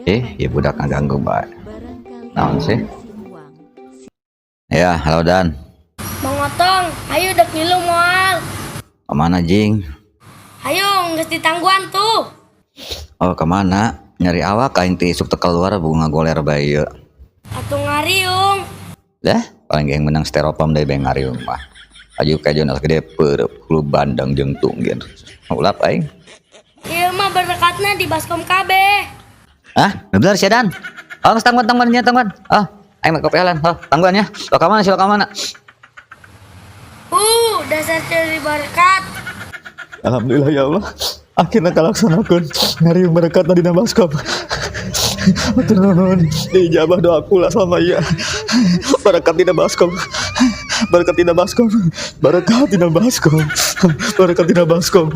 Eh, ya budak ngaganggu bae. Naon sih? Ya, halo Dan. Mang Otong, ayo dek ngilu moal. Kemana, Jing? Ayo, geus ditangguan tuh. Oh, kemana? Nyari awak aing ti isuk teu keluar bunga goler bae ieu. Atuh ngariung. Dah, paling geng menang styrofoam deui bae ngariung mah. Aju kejo nas gede peureub hulu bandeng jeung tunggin. Ulap aing. Ieu mah berkatna di baskom kabeh. Hah? Bener sih Dan. Oh, geus tangguan tangguan nya tangguan. Oh, aing mah kopialan. Oh, tangguan ya. Lo ka mana sih, lo ka mana? Dasar cari berkat. Alhamdulillah ya Allah. Akhirnya kalaksanakeun ngariung berkat dina baskom. Hatur nuhun diijabah doa kula selama ieu. Berkat dina baskom. Berkat dina baskom. Berkat dina baskom. Berkat dina baskom.